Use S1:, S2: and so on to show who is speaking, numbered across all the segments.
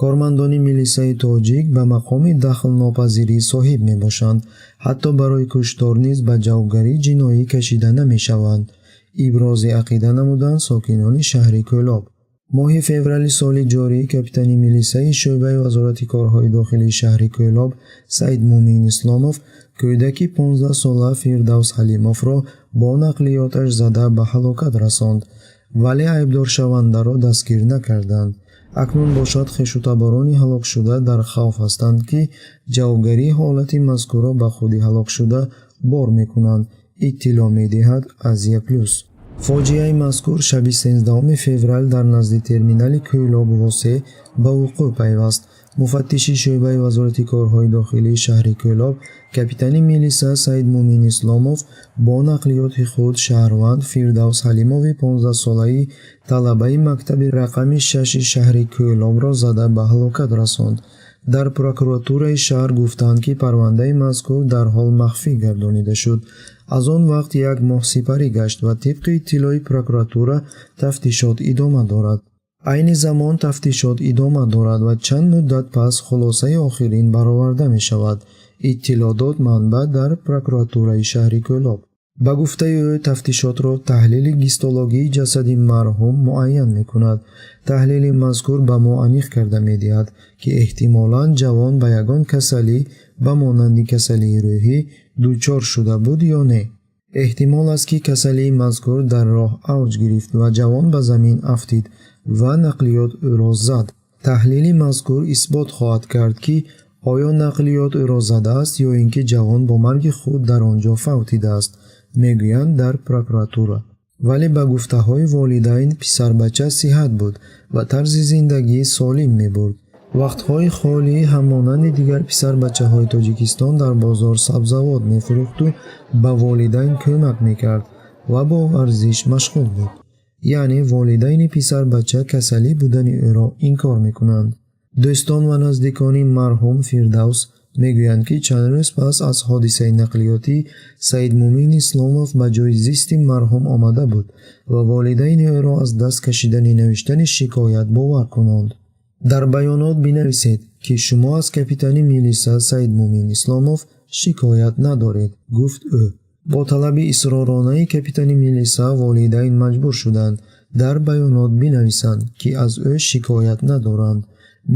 S1: Кормандони милисаи тоҷик ба мақоми дахлнопазирӣ соҳиб мебошанд, ҳатто барои куштор низ ба ҷавобгарии ҷиноӣ кашида намешаванд, ибрози ақида намуданд сокинони шаҳри Кӯлоб. Моҳи феврали соли ҷорӣ капитани милисаи шӯъбаи Вазорати корҳои дохилии шаҳри Кӯлоб Саидмумин Исломов кӯдаки 15-сола Фирдавс Ҳалимовро бо нақлиёташ зада ба ҳалокат расонд, вале айбдоршавандаро дастгир накарданд. Акнун бошад, хешутаборони ҳалокшуда дар хавф ҳастанд, ки ҷавобгарии ҳолати мазкурро ба худи ҳалокшуда бор мекунанд, иттилоъ медиҳад Азия Плюс. Фоҷиаи мазкур шаби 13 феврал дар назди терминали Кӯлоб Восе ба вуқӯъ пайваст. Муфаттиши шӯъбаи Вазорати корҳои дохилии шаҳри Кӯлоб капитани милиса Саидмумин Исломов бо нақлиёти худ шаҳрванд Фирдавс Ҳалимови 15-солаи талабаи мактаби рақами 6-и шаҳри Кӯлобро зада ба ҳалокат расонд. Дар прокуратураи шаҳр гуфтанд, ки парвандаи мазкур дарҳол махфӣ гардонида шуд. Аз он вақт як моҳ сипарӣ гашт ва тибқи иттилои прокуратура тафтишот идома дорад. Айни замон тафтишот идома дорад ва чанд муддат пас хулосаи охирин бароварда мешавад, иттилоъ дод манбаъ дар прокуратураи шаҳри Кӯлоб. Ба гуфтаи ӯ, тафтишотро таҳлили гистологии ҷасади марҳум муайян мекунад. Таҳлили мазкур ба мо аниқ карда медиҳад, ки эҳтимолан ҷавон ба ягон касалӣ ба монанди касалии рӯҳӣ дучор шуда буд ё не. Эҳтимол аст, ки касалии мазкур дар роҳ авҷ гирифт ва ҷавон ба замин афтид ва нақлиёт ӯро зад. Таҳлили мазкур исбот хоҳад кард, ки оё нақлиёт ӯро задааст ё ин ки ҷавон бо марги худ дар он ҷо фавтидааст, мегӯянд дар прокуратура. Вале ба гуфтаҳои волидайн, писарбача сиҳат буд ва тарзи зиндагии солим мебурд. Вақтҳои холӣ ҳам монанди дигар писарбачаҳои Тоҷикистон дар бозор сабзавот мефурӯхту ба волидайн кӯмак мекард ва бо варзиш машғул буд. Яъне волидайни писарбача касалӣ будани ӯро инкор мекунанд. Дӯстон ва наздикони марҳум Фирдавс мегӯянд, ки чанд рӯз пас аз ҳодисаи нақлиётӣ Саидмумин Исломов ба ҷои зисти марҳум омада буд ва волидайни ӯро аз даст кашидани навиштани шикоят бовар кунонд. Дар баёнот бинависед, ки шумо аз капитани милиса Саидмумин Исломов шикоят надоред, гуфт ӯ. Бо талаби исроронаи капитани милиса волидайн маҷбур шуданд дар баёнот бинависанд, ки аз ӯ шикоят надоранд,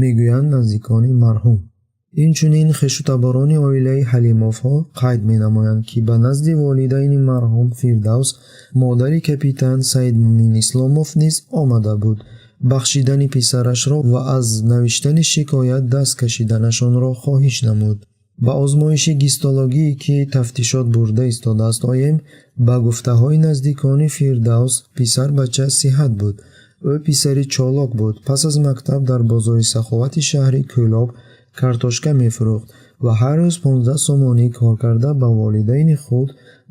S1: мегӯянд наздикони марҳум. Инчунин хешутаборони оилаи Ҳалимовҳо қайд менамоянд, ки ба назди волидайни марҳум Фирдавс модари капитан Саидмумин Исломов низ омада буд, бахшидани писарашро ва аз навиштани шикоят даст кашиданашонро хоҳиш намуд. Ба озмоиши гистологие, ки тафтишот бурда истодааст, оем, ба гуфтаҳои наздикони Фирдавс, писарбача сиҳат буд. Ӯ писари чолок буд. Пас аз мактаб дар бозори Саховати шаҳри Кӯлоб картошка мефурӯхт ва ҳар рӯз 15 сомонӣ кор карда ба волидайни худ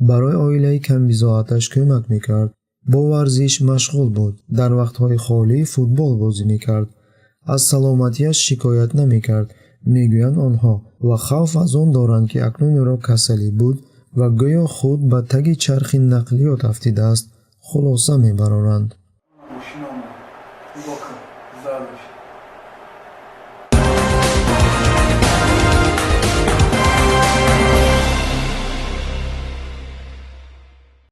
S1: барои оилаи камбизоаташ кӯмак мекард. Бо варзиш машғул буд, дар вақтҳои холӣ футбол бозӣ мекард. Аз саломатиаш шикоят намекард, мегӯянд онҳо ва хавф аз он доранд, ки акнун ӯро касалӣ буд ва гӯё худ ба таги чархи нақлиёт афтидааст, хулоса мебароранд.
S2: Мошин омад. Нигоҳ кун.